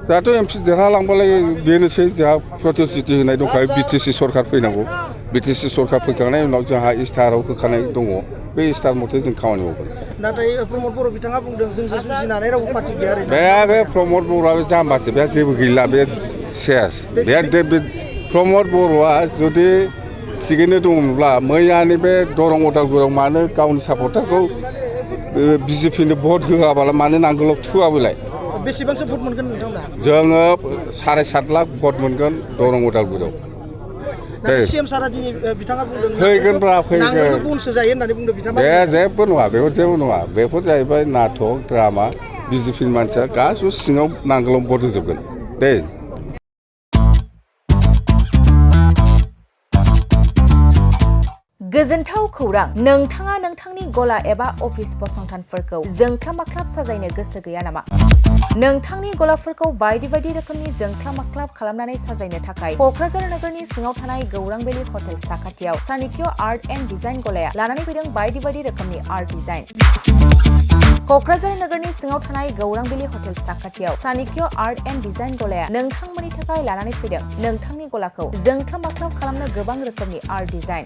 जाहाथ' एमपि देरहालांबालाय बेनोसै जोंहा प्रतिश्रुति होनाय दंखायो बिटिसि सरकार फैनांगौ बिटिसि सरकार फैखांनायनि उनाव जोंहा इस्टाराव होखानाय दङ बे इस्टार मथे जों खामानि मावगोन नाथाय प्रमद बर' बिथाङा बुंदों जोंजों जुजिनानै रावबो पार्टी गैया आरो बे प्रमद बर'आ जाम्बासो बे जेबो गैला बे सेस बे प्रमद बर'आ जुदि थिगैनो दङमोनब्ला मैयानि बे दरं अदालगुरियाव मानो गावनि सापर्टारखौ बिजेपिनो भट होआबाला मानो नांगोलाव थुआबोलाय बेसेबांसो भट मोनगोन नोंथांमोना जोङो 7.5 लाख भट मोनगोन दरं अदालगुरियाव सीएम सारा दिनै बिथाङा बुंदों फैगोनब्रा फैगोन बनसो जायो होननानै बुंदों बिथाङा बे जेबो नङा बेफोर जेबो नङा बेफोर जाहैबाय नाटक ड्रामा बिजेपिनि मानसिया गासिबो सिङाव नांगोलाव भट होजोबगोन दे गोजोनथाव खौरां नोंथाङा नोंथांनि गला एबा अफिस फसंथानफोरखौ जोंख्लाब-माख्लाब साजायनो गोसो गैया नामा? नोंथांनि गलाफोरखौ बायदि बायदि रोखोमनि जोंख्लाब-माख्लाब खालामनानै साजायनो थाखाय क'क्राझार नोगोरनि सिङाव थानाय गौरां भेलि हटेल साखाथियाव चाणक्य आर्ट एन्ड डिजाइन गलाया लानानै फैदों बायदि बायदि रोखोमनि आर्ट डिजाइन। क'क्राझार नोगोरनि सिङाव थानाय गौरां भेलि हटेल साखाथियाव चाणक्य आर्ट एन्ड डिजाइन गलाया नोंथांमोननि थाखाय लानानै फैदों नोंथांनि गलाखौ जोंख्लाब-माख्लाब खालामनो गोबां रोखोमनि आर्ट डिजाइन।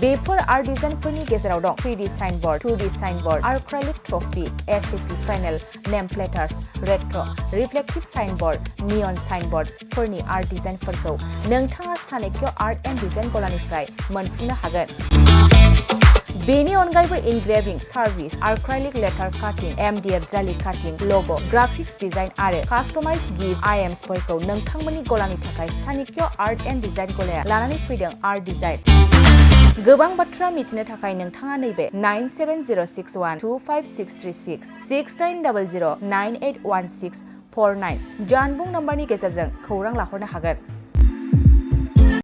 बेफोर आर्ट डिजाइनफोरनि गेजेराव दं 3D signboard, 2D signboard, acrylic trophy, ACP panel, name platers, retro', reflective signboard, neon साइनबोर्डफोरनि आर्ट डिजाइनफोरखौ नोंथाङा चाणक्य आर्ट एन्ड डिजाइन गलानिफ्राय मोनफुंनो हागोन। बेनि अनगायैबो इनग्रेविं सार्भिस, आर्क्राइलिक लेटार काटिं, MDF जालि काटिं, लग', ग्राफिक्स डिजाइन आरो कास्टमाइज गिफ्ट आइटेम्सफोरखौ नोंथांमोननि गलानि थाखाय चाणक्य आर्ट एन्ड डिजाइन गलाया लानानै फैदों आर्ट डिजाइन। गोबां बाथ्रा मिथिनो थाखाय नोंथाङा नैबे 9706125636 6900981649 जानबुं नम्बरनि गेजेरजों खौरां लाहरनो हागोन।